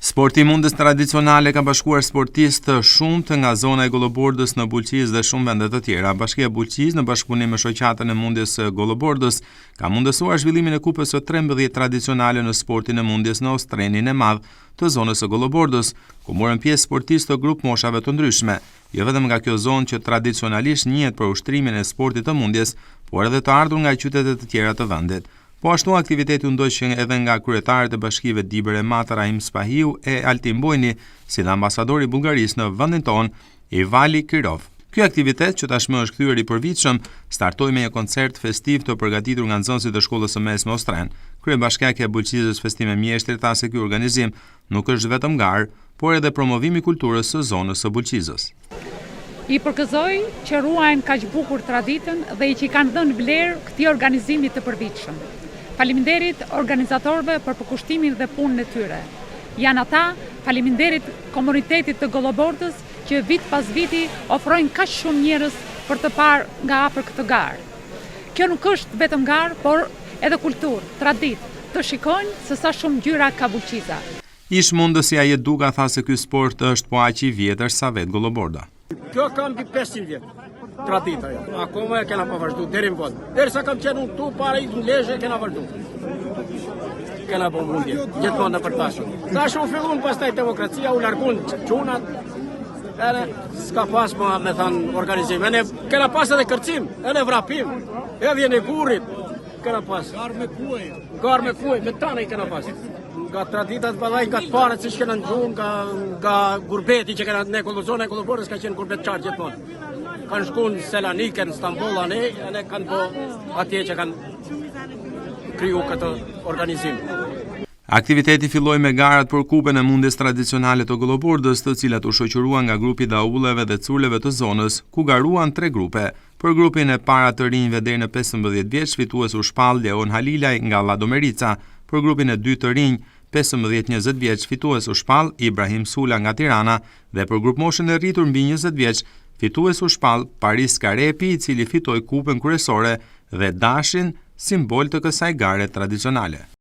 Sporti i mundjes tradicionale ka bashkuar sportistë të shumtë nga zona e Gollobordës në Bulqizë dhe shumë vende të tjera. Bashkia e Bulqizë në bashkëpunim me Shoqatën e Mundjes së Gollobordës ka mundësuar zhvillimin e Kupës së 13 tradicionale në sportin e mundjes në Ostrenin e Madh të zonës së Gollobordës, ku morën pjesë sportistë të grupmoshave të ndryshme, jo vetëm nga kjo zonë që tradicionalisht njihet për ushtrimin e sportit të mundjes, por edhe të ardhur nga qytete të tjera të vendit. Po ashtu aktiviteti u ndoq edhe nga kryetarët e bashkive Dibër e Mat, Rrahim Spahiu e Altin Bojni, si dhe ambasadori i Bullgarisë në vendin tonë, Ivali Kirov. Ky aktivitet, që tashmë është kthyer i përvitshëm, startoi me një koncert festiv të përgatitur nga nxënësit e shkollës së mesme Ostren. Kryebashkiakja e Bulqizës Festime Mjeshtri tha se ky organizim nuk është vetëm garë, por edhe promovim i kulturës së zonës së Bulqizës. I përgëzoj që ruajnë kaq bukur traditën dhe që i kanë dhënë vlerë këtij organizimi të përvitshëm. Faleminderit organizatorëve për përkushtimin dhe punën e tyre. Janë ata, faleminderit komunitetit të Gollobordës që vit pas viti ofrojnë kaq shumë njerëz për të parë nga afër këtë garë. Kjo nuk është vetëm garë, por edhe kulturë, traditë, të shikojnë se sa shumë ngjyra ka Bulqiza. Ish-mundësi Ajet Duka tha se ky sport është po aq i vjetër sa vetë Golloborda. Kjo ka mbi 500 vjet tradita jo. Akoma e kena pa vazhdu deri në vend. Derisa kam qenë unë këtu para ikë në Lezhë e kena vazhdu. Kena bo mundje, gjithmonë nëpër tashën. Tash u fillun pastaj demokracia, u largun çunat. Edhe s'ka pas ma me thanë organizim. Ene kena pas edhe kërcim, edhe vrapim, edhe e gurit. Kena pas. Garë me kuaj. Garë me kuaj, me tana i kena pas. Nga traditat vallai nga të parët siç kena ngju, nga nga gurbeti që kena ne zona e Gollobordës ka qenë gurbetçar gjithmonë. Kanë shku në Selanik, në Stamboll anë, ene kanë bo atje që kanë kriju këtë organizim. Aktiviteti filloi me garat për Kupën e Mundjes Tradicionale të Gollobordës, të cilat u shoqëruan nga grupi i daulleve dhe curleve të zonës, ku garuan tre grupe. Për grupin e para të rinjve deri në 15 vjeç, fitues u shpall Leon Halilaj nga Lladomerica. Për grupin e dytë të rinj, 15-20 vjeç, fitues u shpall Ibrahim Sula nga Tirana dhe për grupmoshën e rritur mbi 20 vjeç, fitues u shpall Paris Karepi, i cili fitoi kupën kryesore dhe dashin, simbol të kësaj gare tradicionale.